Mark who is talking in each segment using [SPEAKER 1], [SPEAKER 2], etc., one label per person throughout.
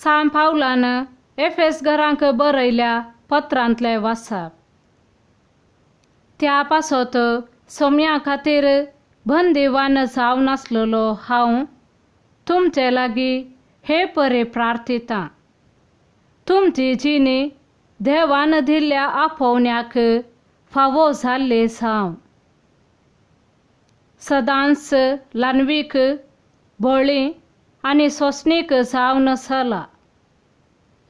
[SPEAKER 1] सांत पावलान एफेसघरांक बरयल्या पत्रांतलें वाचप. त्या पासत सोम्या खातीर बंदिवान जावन आसलेलो हांव तुमचे लागीं हे परी प्रार्थितां. तुमची जिणी देवान दिल्ल्या आपोवण्याक फावो जाल्ली जावं. सदांच ल्हानवीक, भोळी आनी सोंसणीक जावन चला.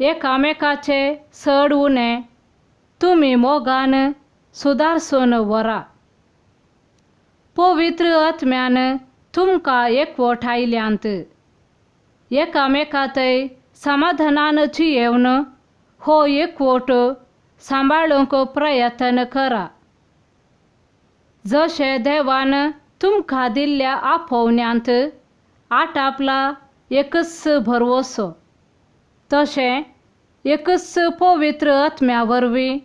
[SPEAKER 1] एकामेकाचे चड उणें तुमी मोगान सुदारसून व्हरा. पवित्र आत्म्यान तुमकां एकवटायल्यांत. एकामेकांतय समाधानान जियेवन हो एकवट सांबाळूंक प्रयत्न करा. जशें देवान तुमकां दिल्ल्या आपोवण्यांत आटापला एकच भरवंसो, तशें एकच पवित्र आत्म्या वरवीं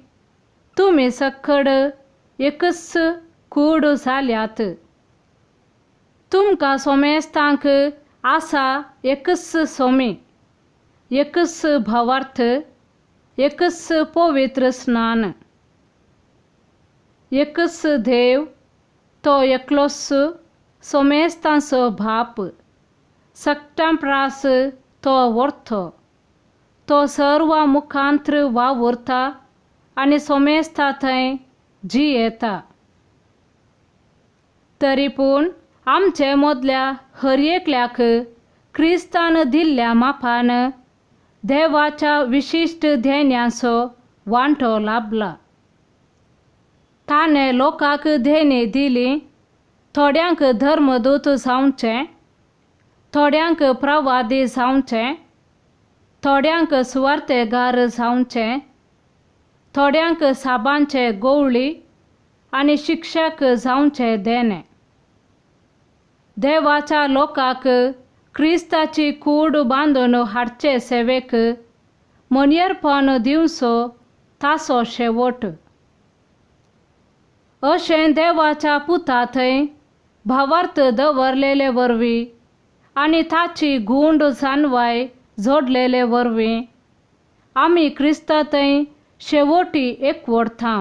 [SPEAKER 1] तुमी सक्कड एकच कूड जाल्यात. तुमकां सोमेस्तांक आसा एकच सोमी, एकच भावार्थ, एकच पवित्र स्नान, एकच देव, तो एकलोच सोमेस्तांचो बाप, सगटां प्रास तो व्हरतो, तो सर्वा मुखांत्र वावुरता आनी सोमेस्ता थंय जियेता. तरी पूण आमचे मदल्या हर एकल्याक क्रिस्तान दिल्ल्या मापान देवाच्या विशिश्ट देण्याचो वांटो लाबला. ताणें लोकांक देणी दिली, थोड्यांक धर्मदूत जावचें, थोड्यांक प्रवादी जावचें, थोड्यांक सुवार्तेगार जावचें, थोड्यांक साबांचे गवळी आनी शिक्षक जावचें देणें. देवाच्या लोकांक क्रिस्ताची कूड बांदून हाडचे सेवेक मनयेरपण दिवचो ताचो शेवट. अशें देवाच्या पुता थंय भावार्थ दवरलेले वरवीं आनी ताची गूंड जानवाय जोडलेले वरवीं आमी क्रिस्ता थंय शेवटी एकवटता,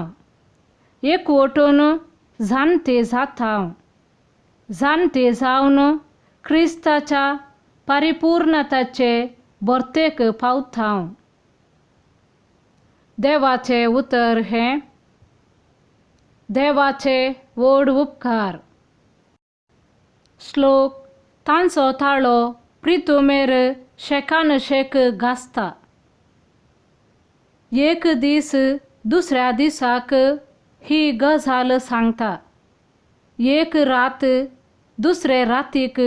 [SPEAKER 1] एकवटून जाणटे जाता, जाणटे जावन क्रिस्ताच्या परिपूर्णताचे भरतेक पावता. देवाचें उतर हें देवाचे व्हड उपकार. श्लोक तांचो ताळो प्रितुमेर शेकान शेक गाजता. एक दीस दुसऱ्या दिसाक ही गजाल सांगता, एक रात दुसरे रातीक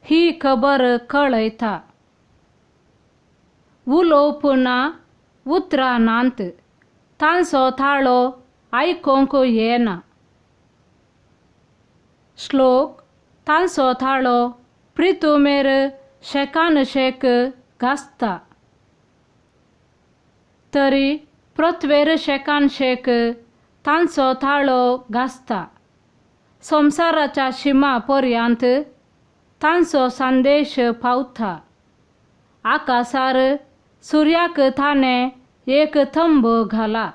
[SPEAKER 1] ही खबर कळयता. उलोवप ना, उतरां नात, तांचो ताळो आयकूंक येना. श्लोक तांचो ताळो प्रितुमेर शेकान शेक गाजता. तरी पृथ्वेर शेकान शेक तांचो ताळो गाजता. संवसाराच्या शिमा पर्यंत तांचो संदेश पावता. आकाशार सुर्याक ताणें एक थंब घाला.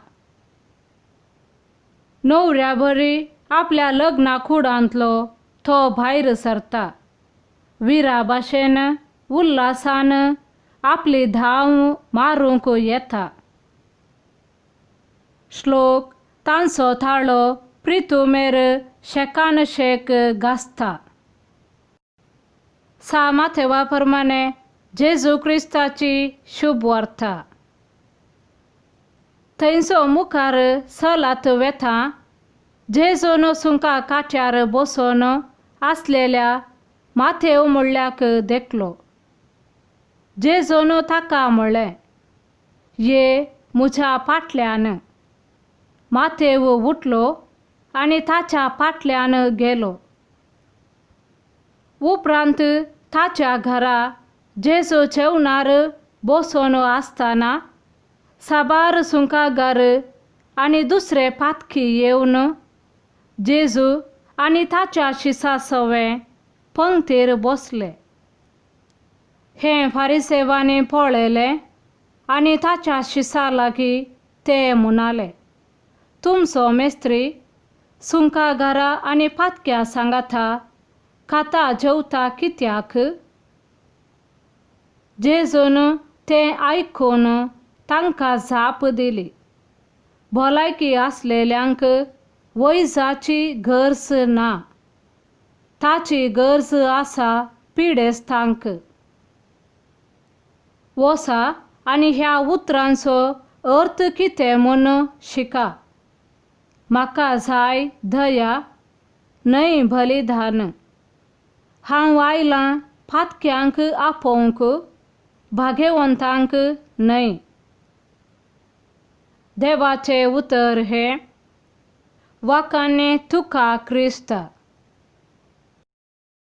[SPEAKER 1] न्हवऱ्या बरी आपल्या लग्ना कुडांतलो तो भायर सरता. विरा भाशेन उल्हासान आपली धांव मारूंक येता. श्लोक तांचो ताळो प्रितुमेर शेकान शेक गाजता. सा माथेवा प्रमाणे जेजू क्रिस्ताची शुभ वार्ता. थंयचो मुखार चलात वेता जेजून सुंका काट्यार बसून आसलेल्या माथेव म्हणल्याक देखलो. जेजून ताका म्हळें, ये म्हज्या फाटल्यान. माथेव उठलो आनी ताच्या फाटल्यान गेलो. उपरांत ताच्या घरा जेजू जेवणार बसून आसतना साबार सुंकागार आनी दुसरे पातकी येवन जेजू आनी ताच्या शिसा सवें पंक्तीर बसले. हें फारिसेवांनी पळयलें आनी ताच्या शिसा लागीं ते म्हणाले, तुमचो मेस्त्री सुंकागारा आनी पातक्या सांगाता खाता जेवता कित्याक? जेजून तें आयकून तांकां जाप दिली, भलायकी आसलेल्यांक वैजाची गरज ना, ताची गरज आसा पिडेस्तांक. वसा आनी ह्या उतरांचो अर्थ कितें म्हूण शिका. म्हाका जाय दया, न्हय बलिदान. हांव आयलां पातक्यांक आपोवंक, भाग्यवंतांक न्हय. देवाचें उतर हें. वाखाणे तुका क्रिस्ता.